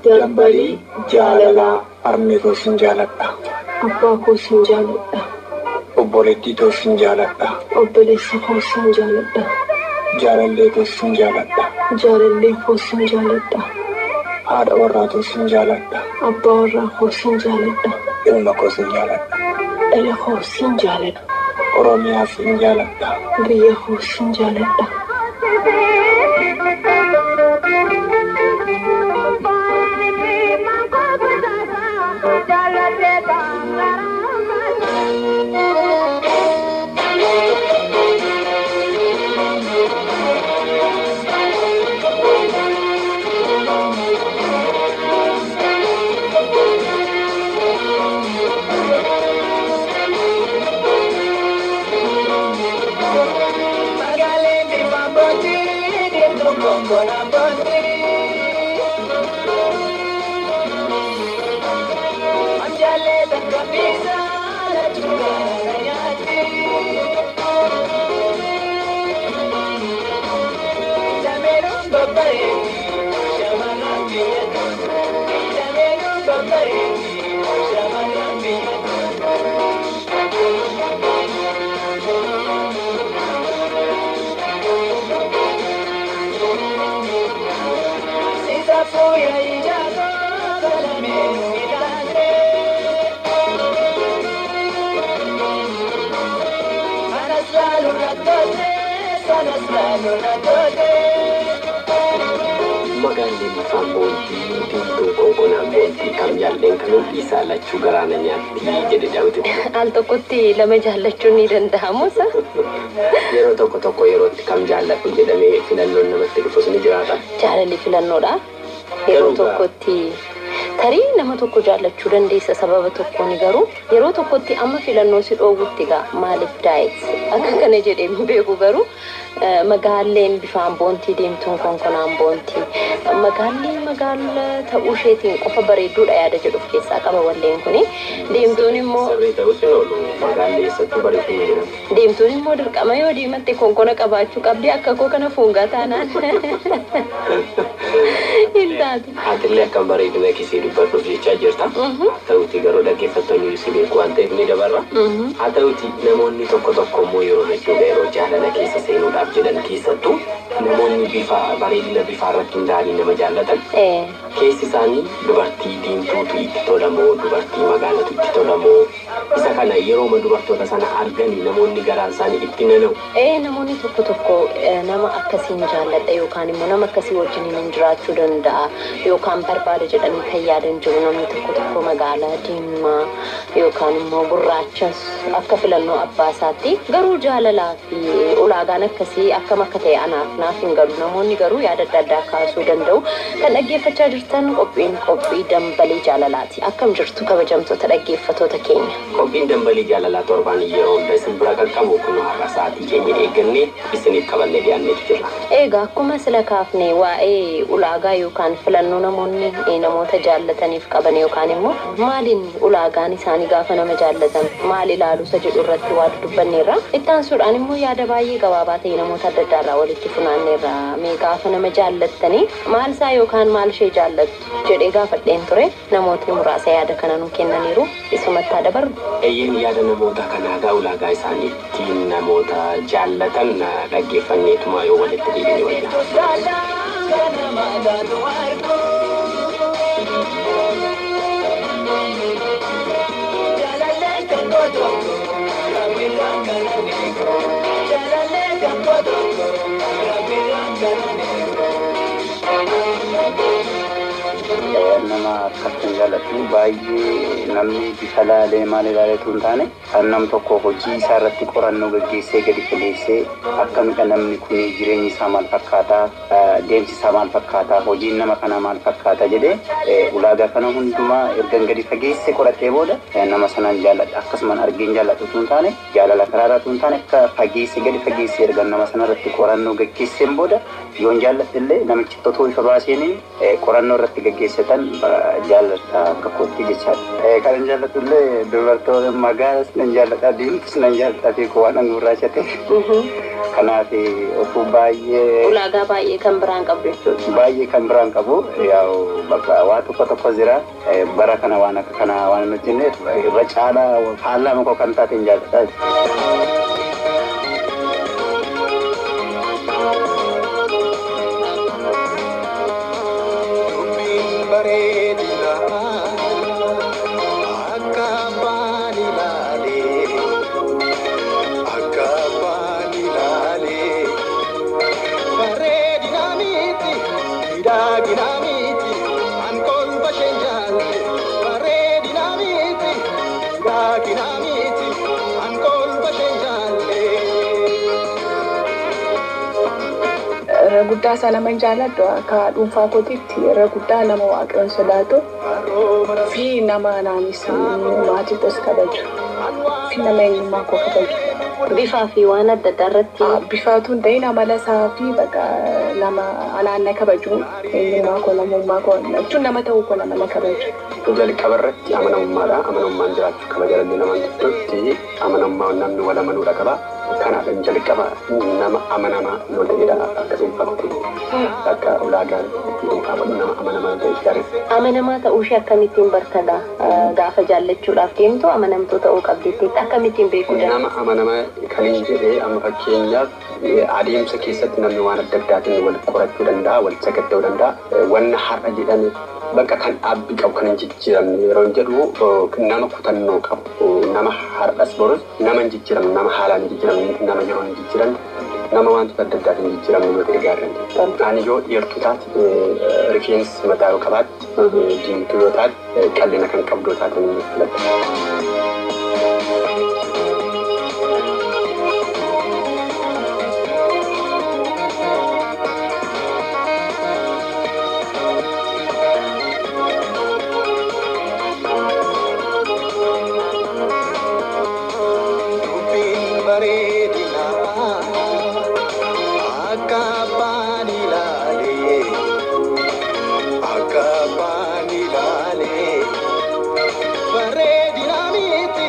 Dambalii jaalalaa harmee koo sin jaaladha. Abbaa koo sin jaaladha. Obboleettii koo sin jaaladha. Obboleessa koo sin jaaladha. Jaalallee koo sin jaaladha. Jaalallee koo sin jaaladha. Haadha warraa koo sin jaaladha. Abbaa warraa koo sin jaaladha. Ilma koo sin jaaladha. Dhala koo sin jaaladha. Oromiyaa sin jaaladha. Biyya koo sin jaaladha. Magaalli bifaan boontii diimtuu konkonaan boontii kam jaalleen kanuun dhiisaa lachuu garaana nyaatti jedhe Daawit. Al tokkotti lama jaallachuun ni danda'amuusa. Yeroo tokko tokko yerootti kam jaalladhu jedhamee filannoon namatti dhufus ni jiraata. Jaalalli filannoodha. Yeroo tokkotti tarii nama tokko jaallachuu dandeessa sababa tokkoon garuu yeroo tokkotti amma filannoo si dhoowwutti gaa maaliif daayit akka kana jedhee hin beeku garuu magaalleen bifaan boontii deemtuun konkonaan boontii magaalleen magaala ta'uu isheetiin qofa bareedduudha yaada jedhu of keessaa qaba walleen kuni deemtuun immoo Sirrii ta'us hin oolu magaalli eessattuu bareedduu ni jedhama. Deemtuun immoo dirqama yoo deematte konkona qabaachuu qabdi akka koo kana fuungaa taanaan hin taatu. Atillee akkam bareedina kisii dubbadhuuf jechaa jirta. Haa ta'uti garuu dhaggeeffattoonni si beeku waan ta'eef ni dabarra. Haa ta'uti namoonni tokko tokko immoo yeroo hedduu yeroo jaalala keessa seenuudhaaf jedhan keessattuu namoonni bifa bareedina bifaa irratti hundaa'anii nama jaallatan keessi isaanii dubartii diimtuutu itti tolamoo dubartii magaalatu itti tolamoo isa kana yerooma dubartoota sana arganii namoonni garaan isaanii itti nana'u. Namoonni tokko tokko nama akkasiin jaalladha yookaan immoo nama akkasii wajjin hin jiraachuu danda'a yookaan barbaada jedhanii kan yaadan jiru namni tokko tokko magaalaa diimaa yookaan immoo gurraachas akka filannoo abbaa isaatti garuu jaalalaa fi ulaagaan akkasii akkam akka ta'e anaaf naaf hin galu namoonni garuu yaada adda addaa kaasuu danda'u kan dhaggeeffachaa jirtan qophiin qophii dambalii jaalalaati akkam jirtu kabajamtoota dhaggeeffatoota keenya. Qophiin dambalii jaalalaa torbaan yeroo hunda isin bira qaqqabu kun har'a sa'aatii keenya eeggannee isiniif qabannee dhiyaanneetu jira. Egaa akkuma sila kaafne waa'ee ulaagaa yookaan filannoo namoonni namoota jaallataniif qaban yookaan immoo maaliin ulaagaan isaanii gaafa nama jaallatan maal ilaalu isa jedhu irratti waa dudubbanneerra. Itti aansuudhaan immoo yaada baay'ee gabaabaa ta'e namoota adda addaa irraa walitti funaanneerra. Mee gaafa nama jaallattanii maal isaa yookaan maal ishee jaallattu jedhee gaafadheen ture namootni muraasa yaada kana nu kennaniiru isumatti haa dabarru. Eeyyeen yaada namoota kanaa gaa ulaagaa isaanii ittiin namoota jaallatan dhaggeeffanneetuma yoo walitti deebine wayya. Nama akkasiin jaalladhu baay'ee namni bifa laalee maal ilaaleetu hin taane kan nam tokko hojii isaa irratti qorannoo gaggeessee gadi fageessee akkamidha namni kun jireenyi isaa maal fakkaataa, deemsi isaa maal fakkaataa, hojiin nama kanaa maal fakkaata jedhee ulaagaa kana hundumaa ergan gadi fageessee qoradhee booda nama sanaan jaalladha. Akkasumaan argeen jaalladhu utuu hin taane, jaalala karaa irraa utuu hin taane, akka fageessee gadi fageessee ergan nama sana irratti qorannoo gaggeesseen booda yoon jaalladhe illee namichi otoo ifa baaseen qorannoo irratti gaggeessatan jaalladha akka kootti jechaadha. Kan jaalladhu illee dubartoota magaalas nan jaalladha, diimtus nan jaalladha fi waan gurraacha ta'e. Kanaaf otuu baay'ee Ulaagaa baay'ee kan biraan qabdu jechuudha. Baay'ee kan biraan qabu yaa'u bakka waa tokko tokko jira, bara kana waan akka kana waan hin hojjenneef irra caalaa faallaa makoo kan taate hin jaalladha. Dubbiin bareedina akka abbaan ilaalee, akka abbaan ilaalee, bareedina miti, miidhagina miti, an kolfa isheen jaalle, bareedina miti, miidhagina miti, an kolfa isheen jaalle. Irra guddaa isaa nama hin jaalladhu akka dhuunfaa kootiitti irra guddaa nama Waaqayyoon sodaatu fi nama naanis maatii koos kabaju fi nama eenyummaa koo kabaju. Bifaa fi waan adda addaa irratti Bifaatu hin ta'in amala isaa fi bakka nama anaan na kabaju, eenyummaa koo, namummaa koo jechuun nama ta'uu koo nama na kabaju. Jalqaba irratti amanamummaadha. Amanamummaan jiraachuu qaba jaalalli nama gidduutti, amanamummaa namni wal amanuudha qaba. Kanaaf jalqaba nama amanamaa yoo ta'edha akka dhuunfaatti akka ulaagaan ittiin kaawwadhu nama amanamaa ta'e gaarii. Amanamaa ta'uu ishee akkamittiin bartadha? Gaafa jaallachuudhaaf deemtu amanamtuu ta'uu qabdi akkamittiin beekuu dandeenya? Nama amanamaa kan hin jedhee amma fakkeenyaaf adeemsa keessatti namni waan adda addaatiin wal qorachuu danda'a, wal sakatta'uu danda'a. Wanna har'a jedhame bakka kan dhaabbii qabu kan hin jijjiiramne yeroo hin jedhu nama kutannoo qabu, nama har'as borus nama hin jijjiiramne, nama haalaan hin jijjiiramne, nama yeroo hin jijjiiramne, nama wantoota adda addaatiin hin jijjiiramne yoo ta'e gaariidha. Ani yoo dheertuu taate, rifeensi mataa yoo qabaatte, diimtuu yoo taate, qal'ina kan qabdu yoo taate ni filadha. Dubbiin bareedina akka abbaan ilaalee, akka abbaan ilaalee, bareedina miti,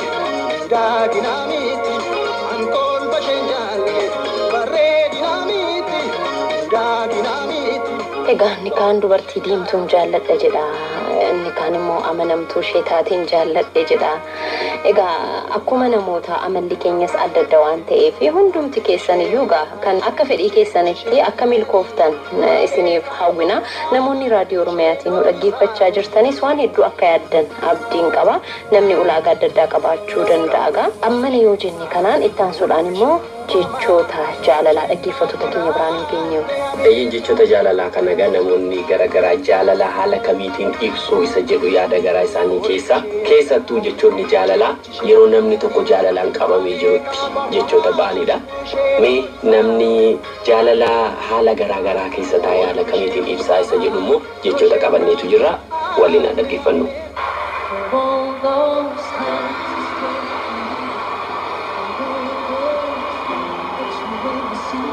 miidhagina miti, an kolfa isheen jaalle, bareedina miti, miidhagina miti. Egaa inni kaan dubartii diimtuun jaalladha jedha. Inni kaan immoo amanamtuu ishee taateen jaalladhe jedha. Egaa akkuma namoota amalli keenyas adda adda waan ta'eef hundumti keessan iyyuu egaa kan akka fedhii keessanitti akka milkooftan isiniif hawwina. Namoonni Raadiyoo Oromiyaatiin nu dhaggeeffachaa jirtanis waan hedduu akka yaaddan abdiin qaba. Namni ulaagaa adda addaa qabaachuu danda'a egaa. Ammana yoo jenne kanaan itti aansuudhaan immoo jechoota jaalalaa dhaggeeffattoota keenya biraan hin geenye. Eeyyeen, jechoota jaalalaa kana egaa namoonni garaagaraa jaalala haala kamiitiin ibsuu isa jedhu yaada garaa isaanii keessa, keessattuu jechoonni jaalalaa yeroo namni tokko jaalalaan qabamee jirutti jechoota ba'anidha. Mee namni jaalala haala garaagaraa keessa taa'ee haala kamiitiin ibsaa isa jedhu immoo jechoota qabanneetu jira, waliin haa dhaggeeffannu. All those times that you made me see,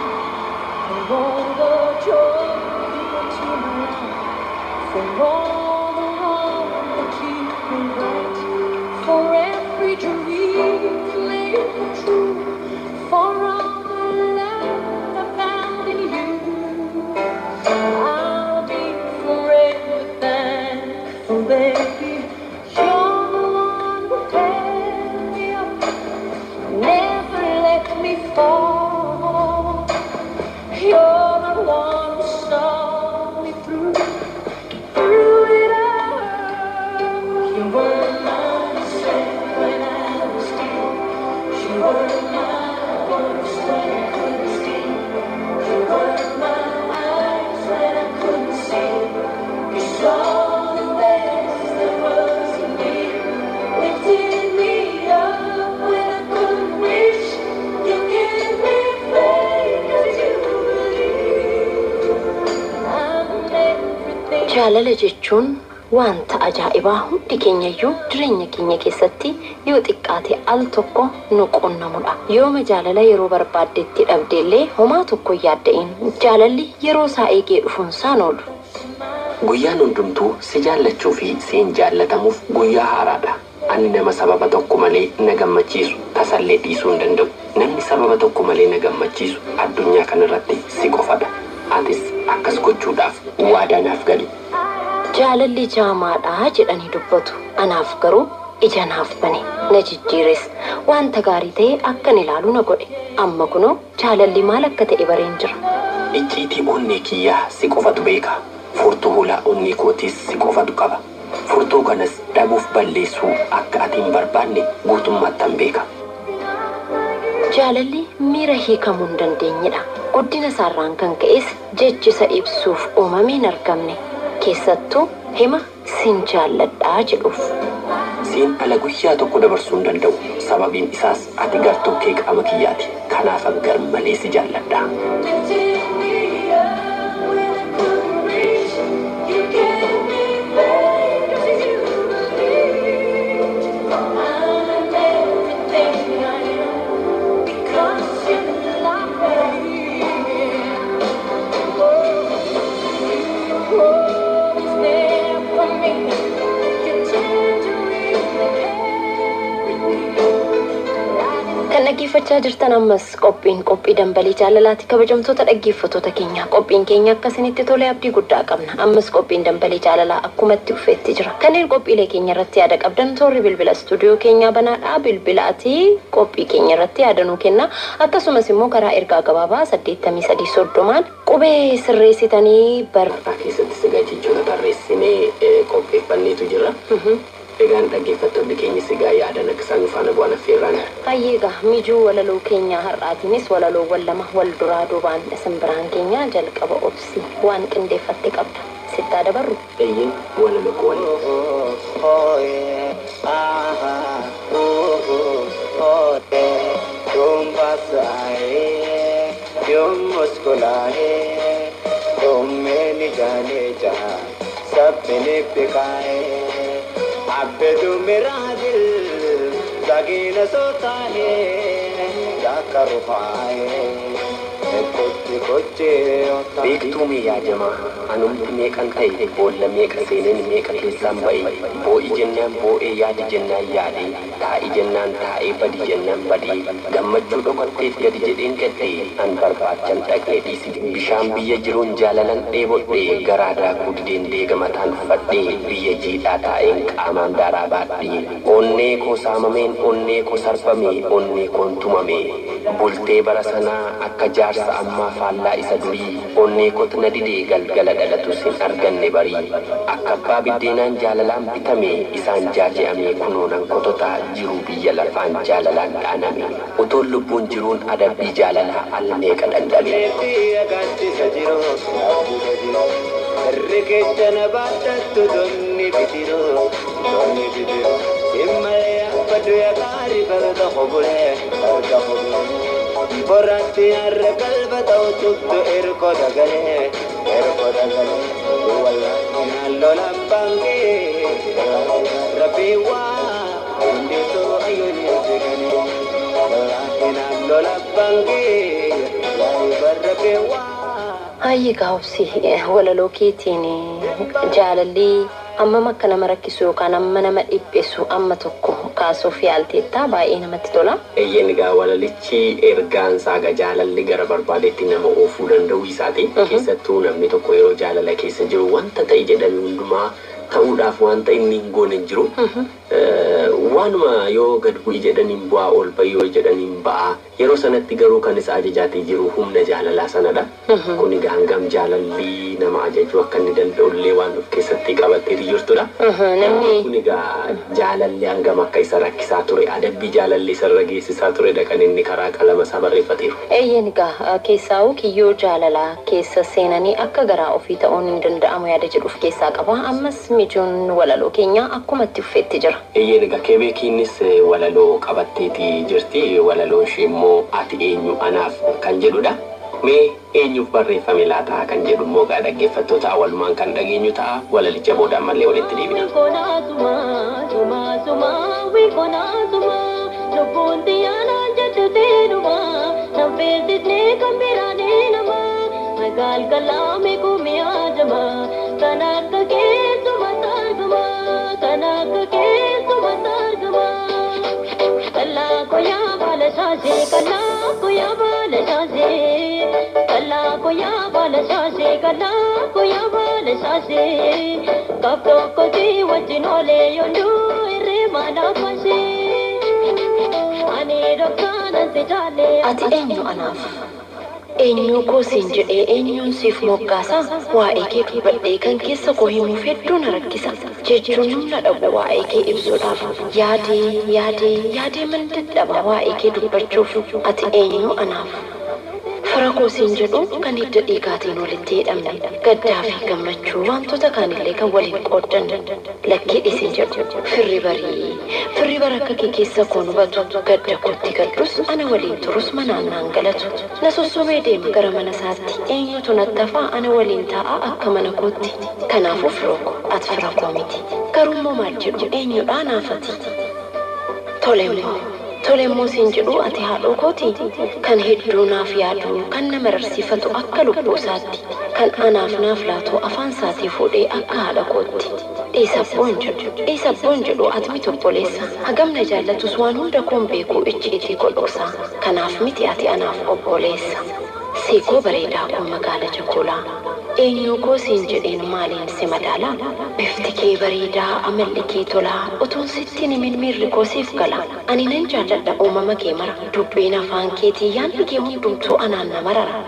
for all the joy you brought to my life, for all the wrong that you made right, for every dream you made come true, for all the love I found in you. I'll be forever thankful, baby. You're the one who held me up, never let me fall. You're the one who saw me through, through it all. You were my strength when I was down. You were my voice when I couldn't speak. You were my eyes when I couldn't see. You saw Jaalala jechuun wanta ajaa'ibaa hundi keenyayyuu jireenya keenya keessatti yoo xiqqaate al tokko nu qunnamudha. Yooma jaalala yeroo barbaaddetti dhabdeellee homaa tokko hin yaadda'in. Jaalalli yeroo isaa eegee dhufuunsaan oolu. Guyyaan hundumtuu si jaallachuu fi siin jaallatamuuf guyyaa haaraadha. Ani nama sababa tokko malee na gammachiisu tasallee dhiisuu hin danda'u. Namni sababa tokko malee na gammachiisu addunyaa kanarratti si qofadha. Atis akkas gochuudhaaf waadaa naaf gali. Jaalalli jaamaadha jedhanii dubbatu. Anaaf garuu ija naaf bane na jijjiires wanta gaarii ta'e akkan ilaalu na godhe. Amma kunoo jaalalli maal akka ta'e bareen jira. Icciitii onnee kiyyaa si qofatu beeka. Furtuu hulaa onnee kootiis si qofatu qaba. Furtuu kanas dhabuuf balleessuu akka ati hin barbaanne guutummaattan beeka. Jaalalli miira hiikamuu hin dandeenyedha. Guddina isaarraan kan ka'es jechisa ibsuuf uumamee hin argamne. Keessattuu hima sin jaalladhaa jedhuuf. Siin ala guyyaa tokko dabarsuu hin danda'u. Sababiin isaas ati gartokkee qaama kiyyaati. Kanaafan garmalee si jaalladha. Lifted me up when I couldn't reach. You gave me faith 'cause you believed. I'm everything I am because you love me. Oh, you were always there for me. You tenderly carried me. Kan dhaggeeffachaa jirtan ammas qophiin qophii dambalii jaalalaati. Kabajamtoota dhaggeeffattoota keenya qophiin keenya akkasinitti tolee abdii guddaa qabna. Ammas qophiin dambalii jaalalaa akkumatti dhufeetti jira. Kanneen qophiilee keenya irratti yaada qabdan toorri bilbila istuudiyoo keenyaa banaadha. Bilbilaatii qophii keenya irratti yaada nuu kenna. Akkasumas immoo karaa ergaa gabaabaa 8330 qubee sirreessitanii bar Har'aa keessatti sigaa jechoota tarreessinee qopheeffanneetu jira. Egaan dhaggeeffattoonni keenya sigaa yaadan akka isaan nu faana bu'an affeerraan. Hayyeegaa mijuu walaloo keenya har'aatiinis walaloowwan lama wal duraa duubaan isin biraan keenya jalqaba obsi waan qindeeffatte qabda. Sittaa dabarru. Eeyyeen walaloo koo waliin. अब तो मेरा दिल जागे न सोता है क्या कर पाए कुछ कुछ होता Beektuu mee yaa jamaa anumti meeqan ta'e boolla meeqa seeneen meeqa keessaan ba'e boo'i jennaan boo'ee yaadi jennaan yaadee taa'i jennaan taa'ee badi jennaan badee gammachuu dhokatteef gadi jedheen gaddee an barbaachan dhaqne dhiisi bishaan biyya jiruun jaalalan dheebodhee garaa daakuu dideen deega mataan uffadhee biyya jiidhaa taa'een qaamaan daaraa baadhee onnee koo saamameen onnee koo sarbame onnee koon tumame bultee bara sanaa akka jaarsa ammaa faallaa isa durii onnee koot na didee galgala dhalatus hin arganne barii akka abbaa biddeenaan jaalalaan bitame isaan jaaje'ame kunoonan kototaa jiruu biyya lafaan jaalalaan dhaaname utuun lubbuun jiruun adabbii jaalalaa al meeqa dhandhame. Riqicha baattattu donni bidiroo donni bidiroo simmalee abbaddu yaakaari farda hobulee farda hobulee boraatti har'a galba ta'u tubdu erko dagalee erko dagalee wallaahi naannoo labbaankee rabbii waa hundeessoo ayyoon eeganii wallaahi naannoo labbaankee rabbii waa. Hayyeegaa obsi walaloo keetiin jaalalli ammam akka nama rakkisu yookaan amma nama dhiphisu amma tokko kaasuuf yaalteetta baay'ee namatti tola. Eeyyeen egaa walalichi ergaan isaa egaa jaalalli gara barbaadetti nama oofuu danda'uu isaati. Keessattuu namni tokko yeroo jaalala keessa jiru wanta ta'e jedhame hundumaa ta'uudhaaf wanta inni hin goone hin jiru. Waanuma yoo gad bu'i jedhaniin bu'aa ol ba'i yoo jedhaniin ba'a. Yeroo sanatti garuu kan isa ajajaatee jiru humna jaalalaa sanadha. Kun egaa hangam jaalalli nama ajajuu akka inni danda'ullee waan of keessatti qabattee jirtudha. Namni Kun egaa jaalalli hangam akka isa rakkisaa ture adabbii jaalalli isarra geessisaa turedha kan inni karaa qalama isaa barreeffateeru. Eeyyeen egaa keessaa'u kiyyoo jaalalaa keessa seenanii akka garaa ofii ta'uun hin danda'amu yaada jedhuuf keessaa qaba. Ammas mijuun walaloo keenya akkuma itti uffetti jira. Eeyyeen egaa keebeekiinis walaloo qabatteeti jirti. Walaloon ishee immoo ati eenyu anaaf kan jedhudha. Mee eenyuuf barreeffame laata kan jedhu immoo gaa dhaggeeffattoota walumaan kan dhageenyu ta'a walalicha booda ammallee walitti deebina. Ati eenyu anaaf? Eenyu koo siin jedhee eenyuun siif moggaasa? Waa'ee kee dubbadhee kan keessa koo himuuf hedduu na rakkisa. Jechuun humna dhabu waa'ee kee ibsuudhaaf. Yaadee yaadee yaadee man dadhaba waa'ee kee dubbachuuf. Ati eenyu anaaf? Fira koo siin jedhu kan hidda dhiigaatiin walitti hidhamne gaddaa fi gammachuu wantoota kaanillee kan waliin qooddanne lakkii dhiisin jedhu firri barii firri bara akka kee keessa koo hubatu gadda kootti gaddus ana waliin turus manaan naan galatu na sossobee deema gara mana isaatti eenyutu natti hafaa ana waliin taa'a akka mana kootti kanaafuu firoo koo ati fira koo miti garuummoo maal jedhu eenyudhaa naafati tolemmoo. Tolemmoo siin jedhu ati haadhoo kooti kan hedduu naaf yaadu kan nama rarsiifatu akka lubbuu isaatti kan anaaf naaf laatu afaan isaatii fuudhee akka haadha kootti. Dhiisabboon jedhu ati miti obboleessa hagam na jaallatus waan hunda koon beeku icciitii godhoksa kanaaf miti ati anaaf obboleessa. Seekoo bareedaa koo magaala Jakoolaa eenyu koo siin jedheen maaliin si madaala? Bifti kee bareedaa amalli kee tolaa utuun sitti himin miirri koo siif gala. Ani nan jaalladha uumama kee mara dubbiin afaan keetii yaadni kee hundumtuu anaan na marara.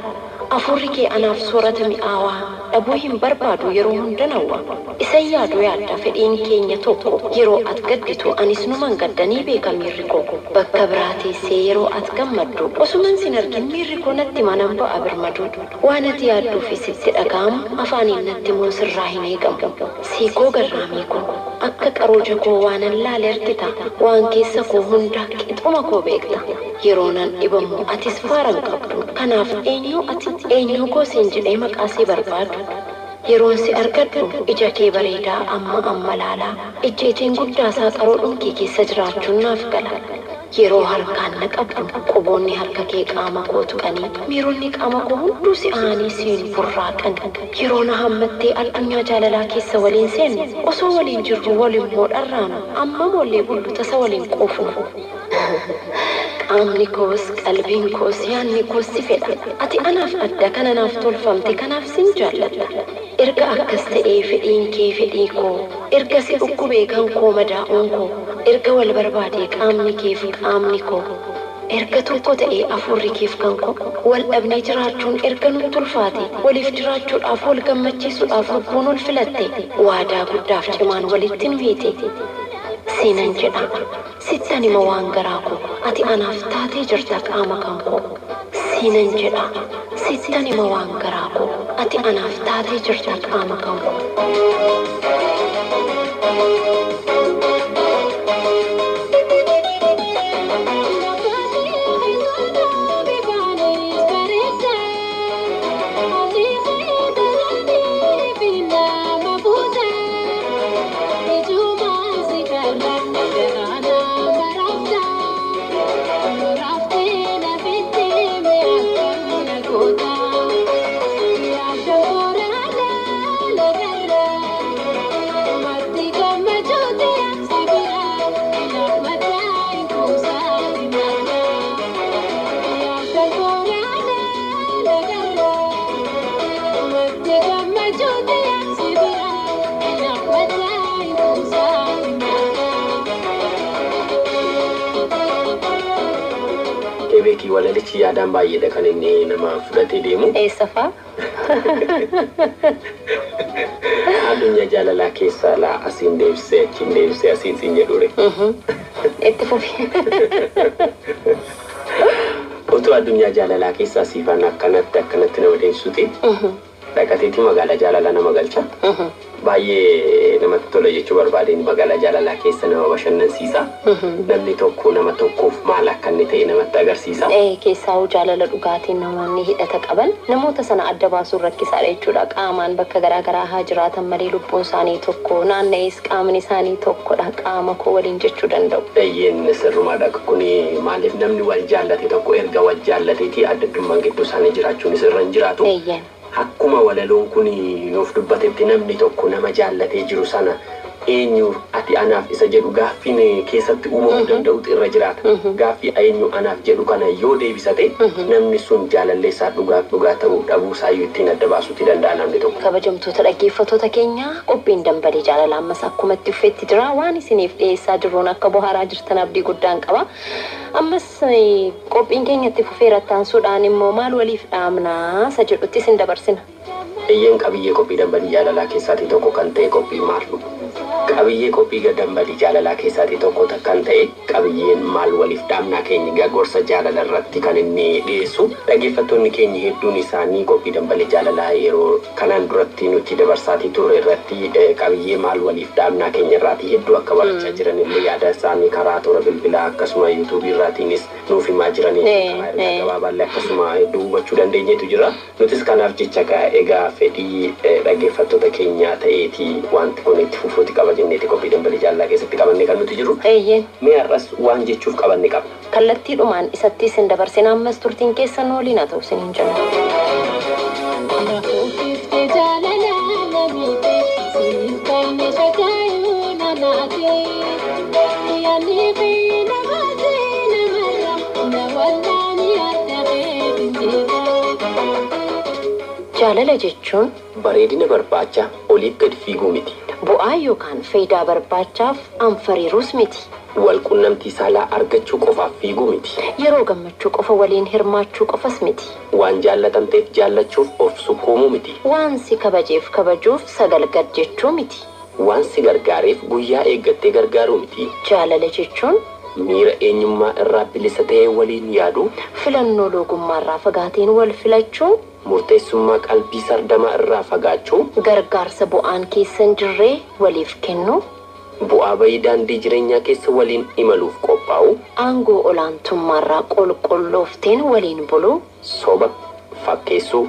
Afuurri kee anaaf soorata mi'aawaa dhabuu hin barbaadu yeroo hunda nawwa. Isan yaadu yaadda fedhiin keenya tokko yeroo ati gadditu anis numan gaddanii beeka miirri koo. Bakka biraa teessee yeroo ati gammaddu osuman sin argin miirri koo natti manan ba'a birmadu. Waan ati yaadduu fi sitti dhaga'amu afaaniin natti himuun sirraa hin eegamu. Siikoo garraamii koo akka qarooja koo waanan laale argita waan keessa koo hunda qixuma koo beekta. Yeroo nan dhibamu atis faara hin qabdu kanaaf eenyu ati eenyu koo siin jedhee maqaa si barbaadu. Yeroon si argadhu ija kee bareedaa amma amma laalaa ijjeetiin guddaa isaa qaroodhuun kee keessa jiraachuun naaf gala. Yeroo harkaan na qabdu quboonni harka kee qaama koo tuqanii miironni qaama koo hunduu si aanii siin burraaqan. Yeroo na hammattee addunyaa jaalalaa keessa waliin seennu osoo waliin jirru waliin immoo dharraanu amma moollee bullu tasa waliin quufnu. Qaamni koos qalbiin koos yaadni koos si fedha. Ati anaaf adda kan anaaf tolfamte kanaaf sin jaalladha. Erga akkas ta'ee fedhiin kee fedhii koo erga si dhukkubee kan koo madaa'uun koo erga wal barbaadee qaamni keef qaamni koo erga tokko ta'ee afuurri keef kan koo wal dhabnee jiraachuun erga nutti ulfaate waliif jiraachuudhaaf wal gammachiisuudhaaf lubbuun ol filatte waadaa guddaaf cimaan walitti nu hiite. Seenan jedha sittan hima waan garaa koo ati anaaf taatee jirta qaama kan koo. Seenan jedha sittan hima waan garaa koo ati anaaf taatee jirta qaama kan koo. Beekii walalichi yaadaan baay'eedha kan inni nama fudhatee deemu. Eessa fa'aa? Addunyaa jaalalaa keessaa laa asiin deebisee achiin deebisee asiin siin jedhuure. Itti fufi. Otoo addunyaa jaalalaa keessaa siifaan akkanatti akkanatti nama deebisuuti. Dhaqateetii magaalaa jaalalaa nama galcha. Baay'ee namatti tola jechuu barbaadeen magaalaa jaalalaa keessa nama bashannansiisa. Namni tokko nama tokkoof maal akka inni ta'e namatti agarsiisa. Keessaa'uu jaalala dhugaatiin namoonni hidhata qaban namoota sana adda baasuun rakkisaadha jechuudha. Qaamaan bakka garaa garaa haa jiraatan malee lubbuun isaanii tokko naanna'ees qaamni isaanii tokkodha qaama koo waliin jechuu danda'u. Eeyyeen sirrumaadha. Kuni maaliif namni wal jaallate tokko erga wal jaallateeti adda addummaan gidduu isaanii jiraachuunis irra hin jiraatu. Eeyyeen. Akkuma walaloon kun nuuf dubbatetti namni tokko nama jaallatee jiru sana eenyu ati anaaf isa jedhu gaaffiin keessatti uumamuu danda'utu irra jiraata. Gaaffii eenyu anaaf jedhu kana yoo deebisate namni sun jaalalleessaa dhugaaf dhugaa ta'uu dhabuu isaayyuu ittiin adda baasuuti danda'a namni tokko. Kabajamtoota dhaggeeffattoota keenya qophiin dambalii jaalalaa ammas akkuma itti fufetti jira waan isiniif dhiyeessaa jirruun akka bohaaraa jirtan abdii guddaan qaba. Ammas qophiin keenya itti fufeera taansuudhaan immoo maal waliif dhaamnaa isa jedhutti isin dabarsina. Eeyyeen qabiyyee qophii dambalii jaalalaa keessaatii tokko kan ta'e qophii maal qabiyyee qophii dambalii jaalalaa keessaatii tokko kan ta'e qabiyyeen maal waliif dhaamnaa keenya gorsa jaalala irratti kan inni dhiyeessu dhaggeeffattoonni keenya hedduun isaanii qophii dambalii jaalalaa yeroo kanaan duratti nuti dabarsaatii turre irratti qabiyyee maal waliif dhaamnaa keenya irraatii hedduu akka barachaa jiran illee yaada isaanii karaa toora bilbilaa akkasuma yuutuubii irraatiinis nuuf himaa jiranii karaa ergaa gabaabaallee akkasuma hedduu hubachuu dandeenyeetu jira. Nutis kanaaf jecha egaa fedhii dhaggeeffattoota keenyaa ta'eeti wanti kun itti fufuuti qaba jenneeti qophii dambalii jaalalaa keessatti qabannee kan nuti jirru. Eeyyeen. Mee har'as waan jechuuf qabanne qabna. Kallattiidhumaan isatti isin dabarsina ammas turtiin keessan waliin haa ta'u isiniin jenna. Jaalala jechuun Bareedina barbaacha oliif gad fiiguu miti. bu'aa yookaan faayidaa barbaachaaf anfariiruus miti. Wal qunnamtii saalaa argachuu qofaaf fiiguu miti. Yeroo gammachuu qofa waliin hirmaachuu qofas miti. Waan jaallatamteef jaallachuuf of sukkuumuu miti. Waan si kabajeef kabajuuf sagal gad jechuu miti. Waan si gargaareef guyyaa eeggattee gargaaruu miti. Jaalala jechuun Miira eenyummaa irraa bilisa ta'ee waliin yaaduu, filannoo loogummaarraa fagaateen wal filachuu, murteessummaa qalbii sardamaa irraa fagaachuu, gargaarsa bu'aan keessa hin jirree waliif kennuu, bu'aa bayii daandii jireenyaa keessa waliin imaluuf qophaa'u, aangoo olaantummaarraa qulqulloofteen waliin buluu, soba, fakkeessuu,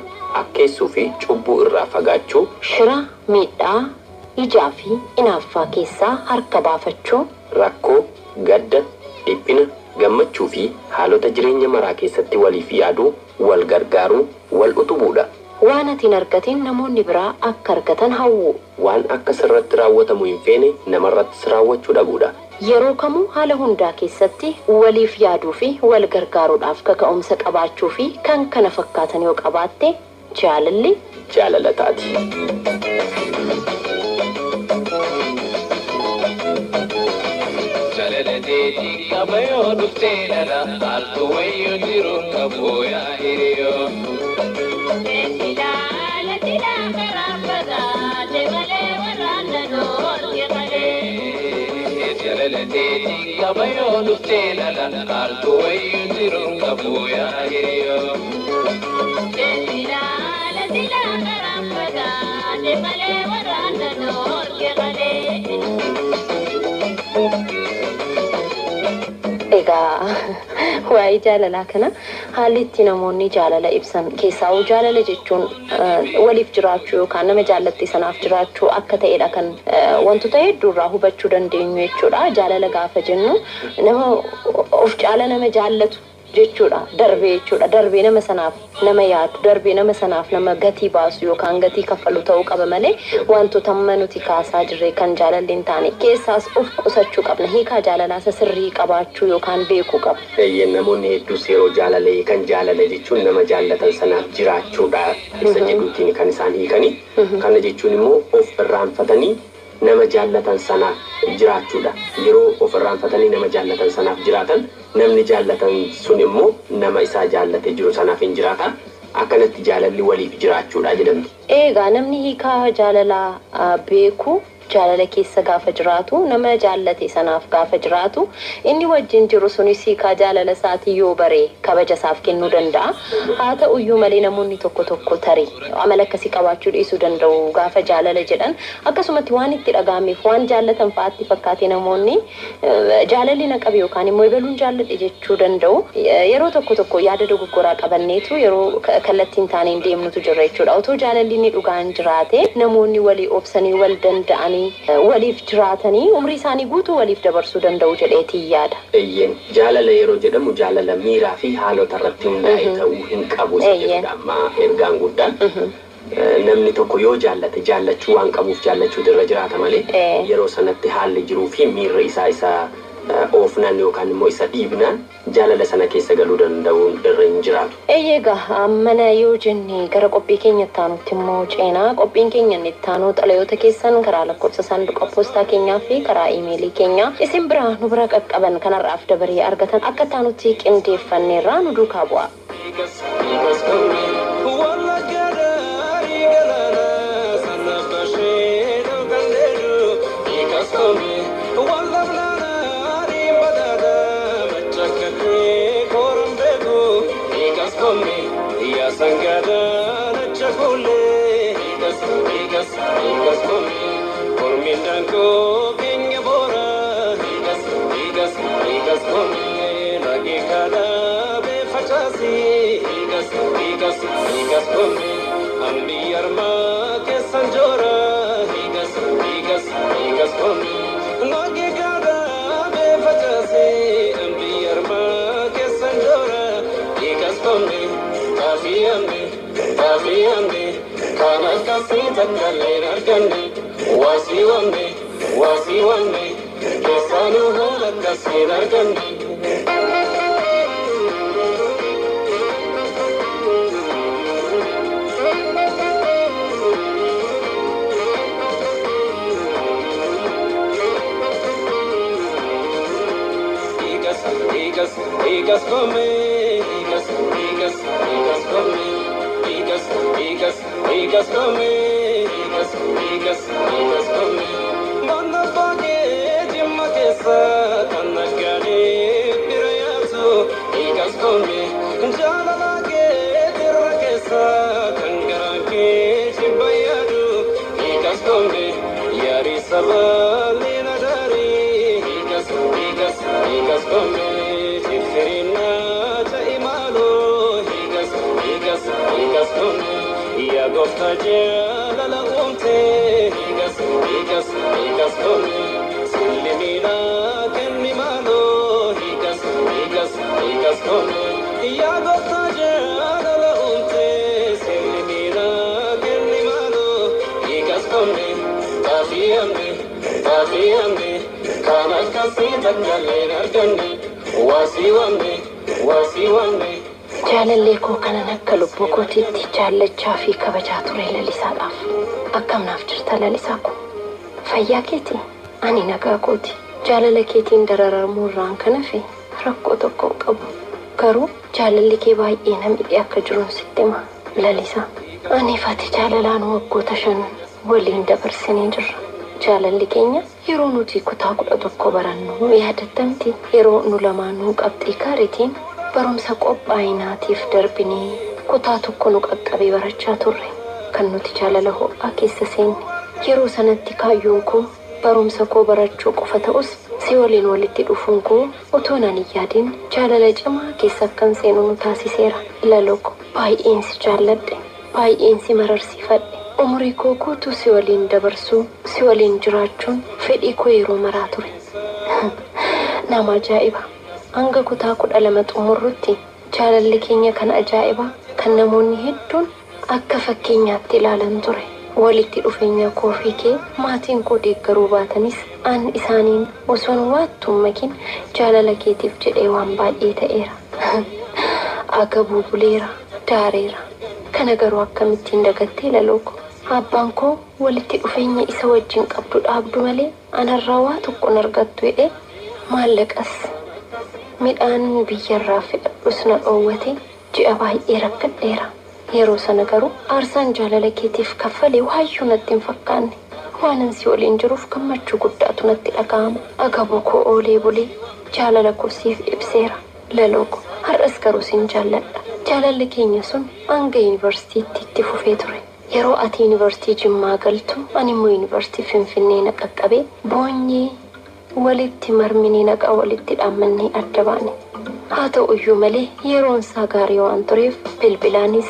akkeessuu fi cubbuu irraa fagaachuu, shira, miidhaa, ijaa fi inaaffaa keessaa harka baafachuu, rakkoo, gadda, dhiphina, gammachuu fi haalota jireenya maraa keessatti waliif yaaduu, wal gargaaruu, wal utubuudha. waan ati hin argatin namoonni biraa akka argatan hawwu. Waan akka sirratti raawwatamu hin feene namarrattis raawwachuu dhabuudha. Yeroo kamuu haala hundaa keessatti waliif yaaduu fi wal gargaaruudhaaf kaka'umsa qabaachuu fi kan kana fakkaatan yoo qabaatte jaalalli Jaalala taati. Jaalalateetii qabayoo dhuftee lala maaltu wayyoo jiru qaboo yaa hiriyoo. Jaalalateetii qabayoo dhuftee lala maaltu wayyoo jiru qaboo yaa hiriyoo. Egaa waa'ee jaalalaa kana haalli itti namoonni jaalala ibsan keessaa'uu jaalala jechuun waliif jiraachuu yookaan nama jaallatte sanaaf jiraachuu akka ta'edha kan wantoota hedduurraa hubachuu dandeenyu jechuudha. Jaalala gaafa jennu nama of caala nama jaallatu jechuudha. Darbee jechuudha. Darbee nama sanaaf nama yaadu, darbee nama sanaaf nama gatii baasu yookaan gatii kaffalu ta'uu qaba malee wantoota amma nuti kaasaa jirre kan jaalalli hin taane keessaas of qusachuu qabna. Hiikaa jaalalaa isa sirrii qabaachuu yookaan beekuu qabna. Eeyyeen namoonni hedduus yeroo jaalala hiikan jaalala jechuun nama jaallatan sanaaf jiraachuudha isa jedhuutiin kan isaan hiikani. Kana jechuun immoo of irraanfatanii nama jaallatan sanaaf jiraachuudha. Yeroo of irraanfatanii nama jaallatan sanaaf jiraatan namni jaallatan sun immoo nama isaa jaallatee jiru sanaaf hin jiraata. Akkanatti jaalalli waliif jiraachuudha jedhamti. Egaa namni hiikaa jaalalaa beeku Jaalala keessa gaafa jiraatu, nama jaallate sanaaf gaafa jiraatu, inni wajjin jiru sunis hiikaa jaalala isaatii yoo bare kabaja isaaf kennuu danda'a. Haa ta'uyyuu malee namoonni tokko tokko tarii amala akkasii qabaachuu dhiisuu danda'u. Gaafa jaalala jedhan akkasumatti waan itti dhaga'ameef waan jaallatan fa'aatti fakkaate namoonni jaalalli na qabe yookaan immoo ebaluun jaalladhe jechuu danda'u. Yeroo tokko tokko yaada dogoggoraa qabanneetu yeroo kallattiin taaneen deemnutu jira jechuudha. Otoo jaalalli inni dhugaan jiraate namoonni walii obsanii, wal danda'anii, waliif jiraatanii umrii isaanii guutuu waliif dabarsuu danda'u jedheetii yaada. Eeyyeen, jaalala yeroo jedhamu jaalala miiraa fi haalota irratti hundaa'e ta'uu hin qabu isa jedhudha amma ergaan guddaan. Namni tokko yoo jaallate jaallachuu waan qabuuf jaallachuutu irra jiraata malee yeroo sanatti haalli jiruu fi miirri isaa isa oofnaan yookaan immoo isa dhiibnaan jaalala sana keessa galuu danda'uun irra hin jiraatu. Eeyyee, mana yoo jenne gara qophii keenya itti aanutti immoo ceenaa. Qophiin keenya inni itti aanu xalayoota keessan karaa lakkoofsa saanduqa poostaa keenyaa fi karaa iimeelii keenyaa isin bira nu bira qaqqaban kanarraaf dabaree argatan akka itti aanutti qindeeffanneerraa nu duukaa bu'a. Jaalallee koo kanan akka lubbuu kootiitti jaallachaa fi kabajaa ture Lalisaadhaaf. Akkam naaf jirta Lalisaa koo? Fayyaa keetii? Ani nagaa kooti. Jaalala keetiin dararamuu irraan kan hafe rakkoo tokko hin qabu. Garuu jaalalli kee baay'ee na miidhee akka jiruun sitti hima Lalisaa. Ani fi ati jaalalaan waggoota 5 waliin dabarsinee jirra. Jaalalli keenya yeroo nuti kutaa 11 barannu yaadattamti. Yeroo nu lamaanuu qabxii gaariitiin barumsa qophaa'inaatiif darbinee kutaa tokko nu qaqqabee barachaa turre. Kan nuti jaalala ho'aa keessa seenne. Yeroo sanatti kaayyoon koo barumsa koo barachuu qofa ta'us si waliin walitti dhufuun koo otoo naan hin yaadin jaalala cimaa keessa akkan seenu nu taasiseera. Laloo koo, baay'een si jaalladhe, baay'een si mararsiifadhe. Umurii koo guutuu si waliin dabarsuu, si waliin jiraachuun fedhii koo yeroo maraa ture. Nama ajaa'iba! Hanga kutaa 12 xumurrutti jaalalli keenya kan ajaa'ibaa kan namoonni hedduun akka fakkeenyaatti ilaalan ture. Walitti dhufeenya koo fi kee maatiin koo deeggaruu baatanis an isaaniin osoon waattuu hin makin jaalala keetiif jedhee waan baay'ee ta'eera. Agabuu buleera, daareera. Kana garuu akkamittiin dagattee Laloo koo? Abbaan koo walitti dhufeenya isa wajjin qabdu dhaabdu malee anarraa waa tokko hin argattu jedhee maallaqas midhaan biyyarraa fe'adhus na dhoowwate ji'a baay'ee rakkadheera. Yeroo sana garuu aarsaan jaalala keetiif kaffale waayyuu natti hin fakkaanne. Waanan si waliin jiruuf gammachuu guddaatu natti dhaga'ama. Agaboo koo oolee bulee jaalala koo siif ibseera. Laloo koo har'as garuu sin jaalladha. Jaalalli keenya sun hanga yuunivarsiitiitti itti fufee ture. Yeroo ati yuunivarsiitii Jimmaa galtu ani immoo yuunivarsiitii Finfinnee na qaqqabee boonyee walitti marminee naqa walitti dhaammannee adda baane. Haa ta'u iyyuu malee yeroon isaa gaarii waan tureef bilbilaanis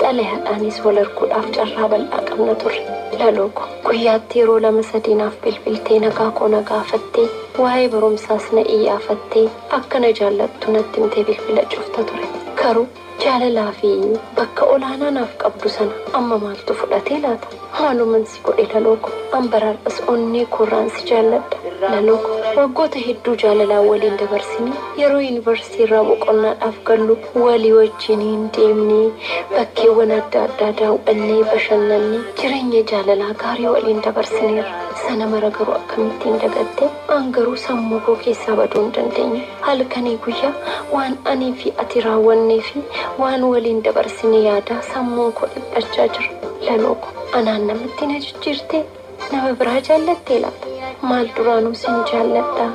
xalayaadhaanis wal arguudhaaf carraa bal'aa qabna turre. Laloo koo guyyaatti yeroo lama sadii naaf bilbiltee nagaa koo na gaafattee waa'ee barumsaas na iyyaafattee akka na jaallattu natti himtee bilbila cufta ture. Garuu jaalalaa fi bakka olaanaa naaf qabdu sana amma maaltu fudhatee laata? Maaluman si godhe laloo koo an baraadhas onnee koorraan si jaalladha. Laloo koo waggoota hedduu jaalalaan waliin dabarsinee yeroo yuunivarsiitii irraa boqonnaadhaaf gallu walii wajjiniin deemnee bakkeewwan adda addaa daawwannee bashannannee jireenya jaalalaa gaarii waliin dabarsineerra. Sana mara garuu akkamittiin dagatte an garuu sammuu koo keessaa baduu hin dandeenye. Halkanii guyyaa waan anii fi ati raawwannee fi waan waliin dabarsine yaadaa sammuun koo dhiphachaa jira. Laloo koo anaan namatti na jijjiirtee nama biraa jaallattee laata? Maal duraanuu sin jaalladha.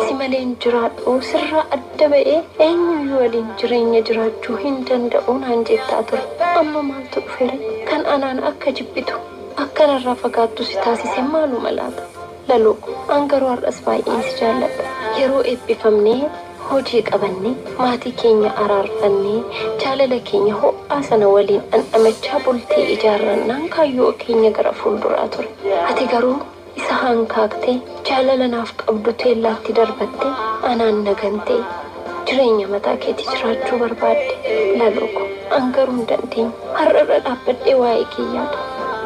Si malee hin jiraadhu. Sirraa adda ba'ee eenyuyyuu waliin jireenya jiraachuu hin danda'u naan jettaa ture. Amma maaltu dhufere? Kan anaan akka jibbitu akkanarraa fagaattu si taasise maaluma laata? Laloo koo an garuu har'as baay'een si jaalladha. Yeroo eebbifamnee hojii qabannee maatii keenya araarfannee jaalala keenya ho'aa sana waliin dhandhamachaa bultee ijaarrannaan kaayyoo keenya gara fuulduraa ture. Ati garuu isa hankaaktee jaalala naaf qabdu teellaatti darbattee anaan nagantee jireenya mataa keetii jiraachuu barbaadde. Laloo koo an garuu hin dandeenye. Har'arra dhaabbadhee waa'ee kee yaada.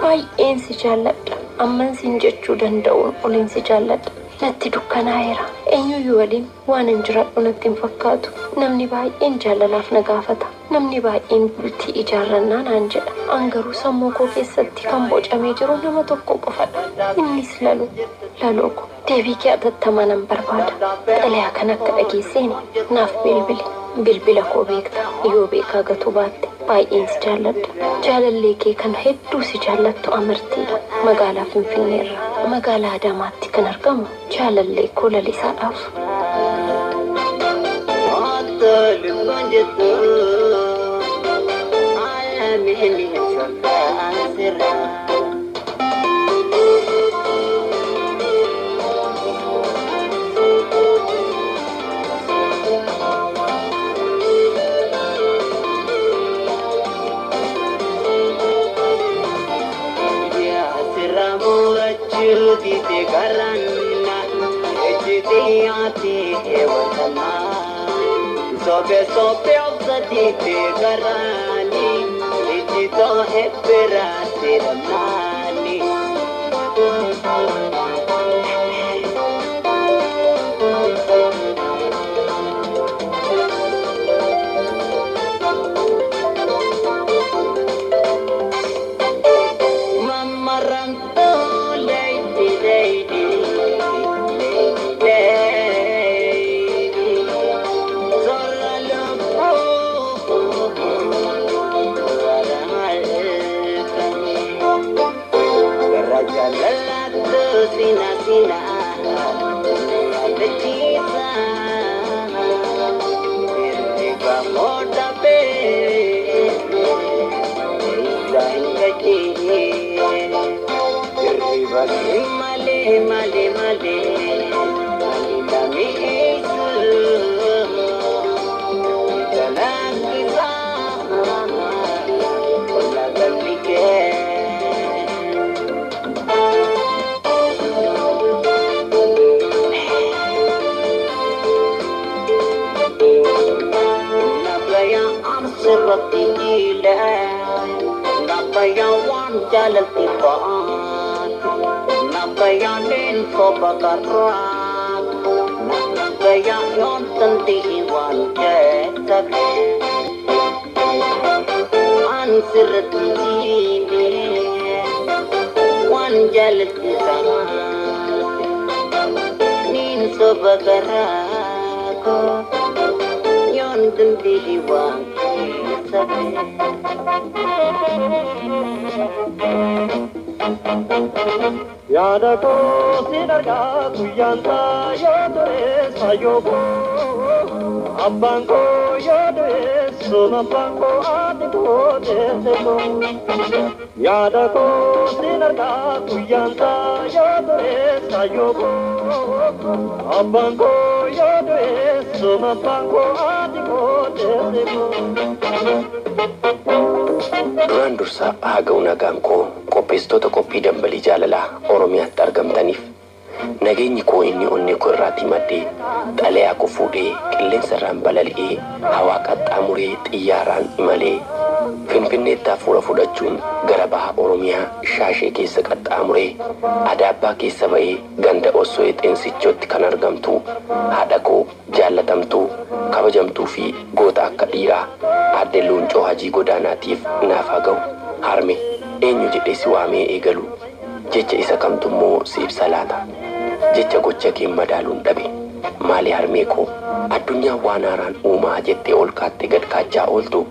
Baay'een si jaalladha. Amman sin jechuu danda'uun oliin si jaalladha. Natti dukkanaa'eera. Eenyuyyuu waliin waan hin jiraadhu natti hin fakkaatu. Namni baay'een jaalalaaf na gaafata. Namni baay'een bultii ijaarrannaa naan jedha. An garuu sammuu koo keessatti kan bocamee jiru nama tokko qofadha. Innis laloo. Laloo koo deebii kee atattamaa nan barbaada. Xalayaa kan akka dhageesseen naaf bilbili. Bilbila koo beekta. Yoo beekaa gatuu baatte baay'een si jaalladha. Jaalallee kee kan hedduu si jaallattu amartiidha. Magaalaa Finfinneerra. Magaalaa Adaamaatti kan argamu jaalallee koo lalisaadhaaf. Sobe sobe obsadite garani, ijito hebberate ramani. Mamma ranto lady lady lady. Sina sina yaadachiisa hirriba moota bee isa hin gajiine hirriba malee malee malee ani namiisu jalakkisa olla gallikee. Jaalalti ba'aat nabbayaaleen soba karraat nabbayaa yoon dandii waan keessa an sirratti jiine waan jaalalti ta'aat niin soba karraako yoon dandii waan keessa. Yaada koo sin argaa guyyaan ta'a yoo ture sayyoo koo abbaan koo yoo du'e sun abbaan koo ati koo deesse koo. Yaada koo sin argaa guyyaan ta'a yoo ture sayyoo koo abbaan koo yoo du'e sun abbaan koo ati koo deesse koo. Duraan dursa haa ga'u nagaan koo qopheessitoota qophii dambalii jaalalaa Oromiyaatti argamtaniif nageenyi koo inni onnee koo irraatii maddee xalayaa koo fuudhee qilleensa irraan balali'ee hawaa qaxxaamuree xiyyaaraan imalee Finfinneetti hafuura fudhachuun gara baha Oromiyaa Shaashee keessa qaxxaamuree Adaabbaa keessa ba'ee ganda Ossoyee Xeensichootti kan argamtu haadha koo jaallatamtuu kabajamtuu fi goota akka dhiiraa aadde Leencoo Hajii Godaanaatiif naaf haa ga'u. Harme eenyu jedhee si waamee eegalu jecha isa kamtummoo si ibsa laata jecha gocha kee madaaluun dhabe maali harmee koo addunyaan waan haaraan uumaa jettee ol kaattee gad kaachaa ooltu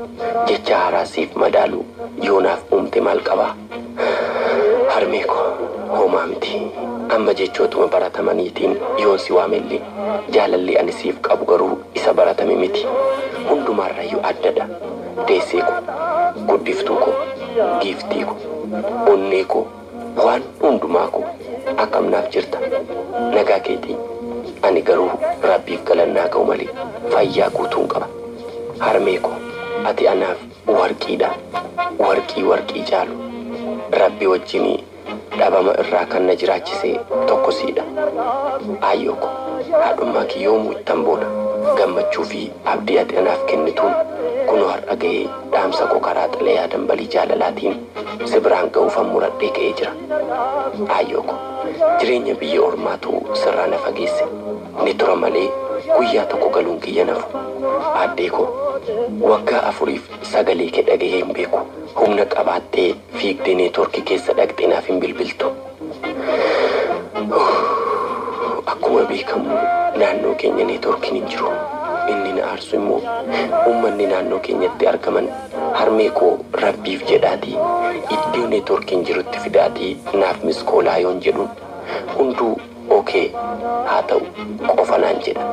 jecha haaraa siif madaalu yoonaaf uumte maal qabaa harmee koo homaa miti amma jechootuma baratamaniitiin yoon si waamellee jaalalli ani siif qabu garuu isa baratame miti hundumaarrayyuu addadha deessee koo guddiftuu koo giiftii koo onnee koo waan hundumaa koo akkam naaf jirta nagaa keetii ani garuu rabbiif galannaa ga'u malee fayyaa guutuun qaba harmee koo ati anaaf warqiidha warqii warqii caalu rabbi wajjinii dhabama irraa kan na jiraachise tokko siidha aayyoo koo haadhummaa kee yoomuu ittan boona gammachuu fi abdii ati anaaf kennituun kunoo har'a ga'ee dhaamsa koo karaa xalayaa dambalii jaalalaatiin si biraan ga'uufan muradhee ka'ee jira. Aayyoo koo jireenya biyya ormaatu sirraa na fageesse ni tura malee guyyaa tokko galuun kiyya nafu. Aaddee koo waggaa afuriif sagalee kee dhaga'ee hin beeku humna qabaattee fiigdee neetworkii keessa dhaqxee naaf hin bilbiltu. Akkuma beekamu naannoo keenya neetworkiin hin jiru. Inni na aarsu immoo uummanni naannoo keenyatti argaman harmee koo rabbiif jedhaatii iddoo neetworkiin jirutti fidaatii naaf miskoolaa yoon jedhuun hunduu okee haa ta'u qofa naan jedha.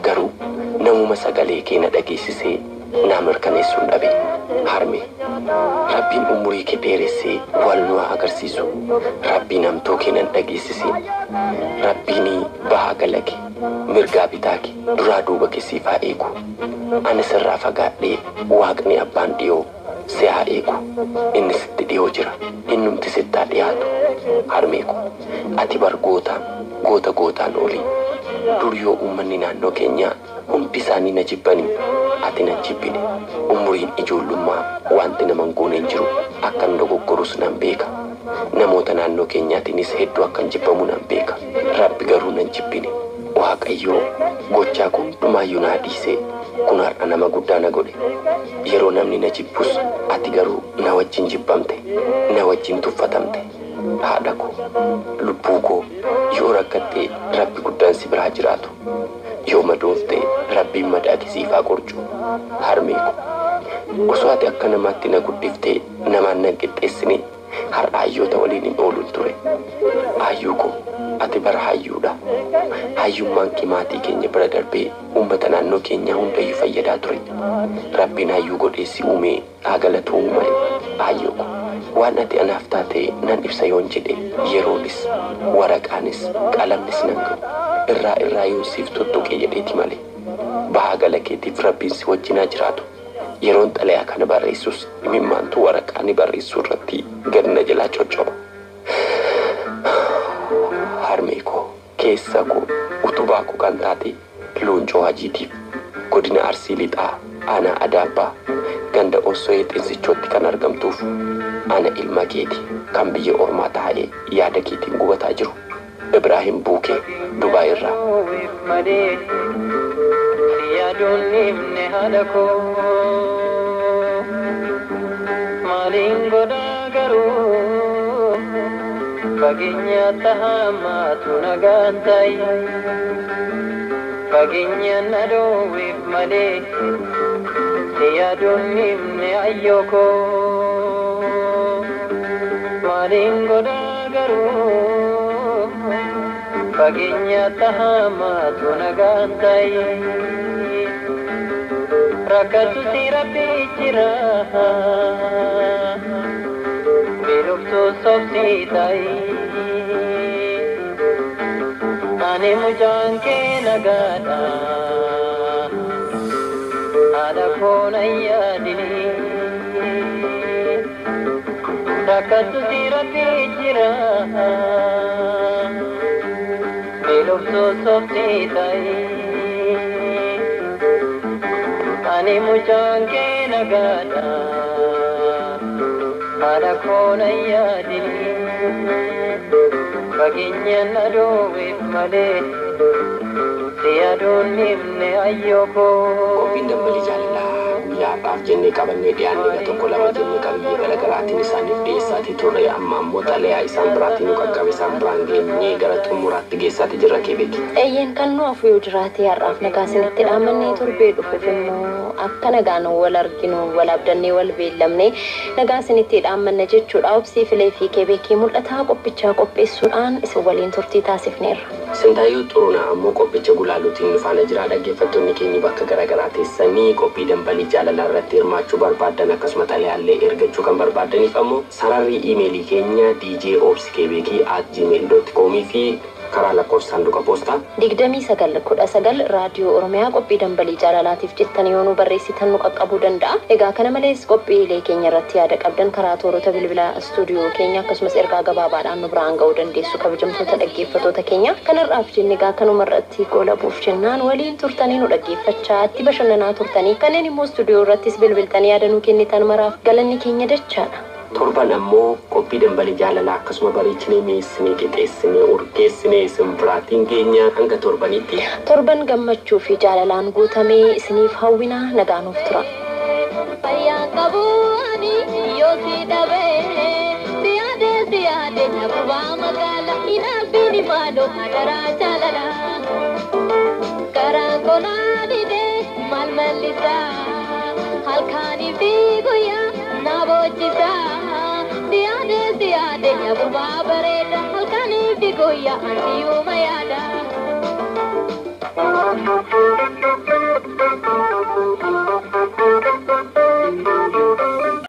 Garuu namuma sagalee kee na dhageessisee naa mirkaneessuun dhabe harmee rabbiin umurii kee dheeressee wal nu haa agarsiisu rabbiin hamtuu kee nan dhageessisee rabbiin bahaa gala kee mirgaa bitaa kee duraa duuba kee siif haa eegu ani sirraa fagaadhee waaqni abbaan dhiyoo si haa eegu inni sitti dhiyoo jira innumti sitti haa dhiyaatu harmee koo ati bar goota goota gootaan olii dur yoo uummanni naannoo keenyaa hundi isaanii na jibbanii ati na jibbine umuriin ijoollummaa wanti nama hin goone hin jiru akkan dogoggorus nan beeka namoota naannoo keenyaatiinis hedduu akkan jibbamu nan beeka rabbi garuu nan jibbine waaqayyoo gochaa koo hundumaayyuu naa dhiisee kun har'a nama guddaa na godhe yeroo namni na jibbus ati garuu na wajjin jibbamte na wajjin tuffatamte haadha koo lubbuu koo yoo rakkattee rabbi guddaan si biraa jiraatu yoo madoofte rabbiin madaa kee siif haa qorcu harmee koo osoo ati akka namaatti na guddiftee namaan nan qixxeessine har'a hayyoota waliin hin oolun ture hayyuu koo ati bara hayyuudha hayyummaan kee maatii keenya bira darbee uummata naannoo keenyaa hundayyuu fayyadaa ture rabbiin hayyuu godhee si uumee haa galatoomu malee hayyuu koo waan ati anaaf taate nan ibsa yoon jedhe yeroonis waraqaanis qalamnis nan ga'u irraa irraa yoon siif tuttuqe jedheeti malee bahaa gala keetiif rabbiin si wajjin haa jiraatu yeroon xalayaa kana barreessus imimmaantu waraqaa ni barreessuu irratti gad na jalaa coccoba. Harmee koo keessa koo utubaa koo kan taate Leencoo Hajiitiif godina Arsii Lixaa aanaa Adaabbaa ganda Ossoyee Xinsichootti kan argamtuuf ana ilma keeti kan biyya ormaa taa'ee yaada keetiin gubataa jiru Ibraahim Buukee Dubaay irraa. Malee yaaduun himne haadha koo maaliin godhaa garuu fageenya tahamaatu nagaan ta'i fageenya na dhoowweef malee yaaduun himne ayyoo koo maaliin godhaa garuu. Fageenya tahamaatu nagaan ta'i. Rakkatu si rabbi jira. Beeloftuu sobsii ta'i. Ani mucaan kee nagaadha. Haadha koo na yaadini. Rakkatu si rabbi jira. Beeloftuu sobsii ta'i. Ani mucaan kee nagaadha. Haadha koo na yaadini. Fageenya na dhoowweef malee si yaaduun himne ayyoo koo. Qophiin dambalii jaalalaa guyyaa har'aaf jennee qabannee dhiyaanne egaa tokko lama jennee qabiyyee garaagaraatiin isaaniif dhiyeessaatii turre amma ammoo xalayaa isaan biraatiin nu qaqqabe isaan biraan geenyee gara xumuraatti geessaatii jirra keebeeki. Eeyyeen kan nu hafu yoo jiraate har'aaf nagaa isinitti dhaamannee torbee dhufuuf immoo akka nagaan wal arginu wal abdannee wal beellamne nagaa isinitti dhaammanna jechuudha. Obsii filee fi keebeekii mul'ataa qophichaa qopheessuudhaan isin waliin turtii taasifneerra. Sintaayyoo Xurunaa ammoo qophicha gulaaluutiin nu faana jira. Dhaggeeffattoonni keenya bakka garaagaraa teessanii qophii dambalii jaalalaa irratti hirmaachuu barbaadan akkasuma xalayaallee ergachuu kan barbaadaniif ammoo sararri iimeelii keenya djobskebeekii@gmail.com fi karaa lakkoofsa saanduqa poostaa 2919 Raadiyoo Oromiyaa qophii dambalii jaalalaatiif jettanii yoo nu barreessitan nu qaqqabuu danda'a. Egaa kana malees qophiilee keenya irratti yaada qabdan karaa toorota bilbila istuudiyoo keenya akkasumas ergaa gabaabaadhaan nu biraan ga'uu dandeessu kabajamtoota dhaggeeffattoota keenya. Kanarraaf jenne egaa kanuma irratti goolabuuf jennaan waliin turtanii nu dhaggeeffachaa itti bashannanaa turtanii kanneen immoo istuudiyoo irrattis bilbiltanii yaada nuu kennitan maraaf galanni keenya dachaadha. Torban ammoo qophii dambalii jaalalaa akkasuma bareechinee mi'eessinee qixeessinee urgeessinee isin biraatiin keenya hanga torbanitti. Torban gammachuu fi jaalalaan guutamee isiniif hawwina nagaa nuuf tura. Fayyaan qabu ani yoo si dhabee si yaade si yaade nabubaa magaala hinaafiin maaloo hadaraa jaalala. Karaan konaa didee maal mallisaa halkaanii fi guyyaa na boojjisaa. Si yaade si yaade nabubaa bareeda halkaanii fi guyyaa ansiyyuma yaada.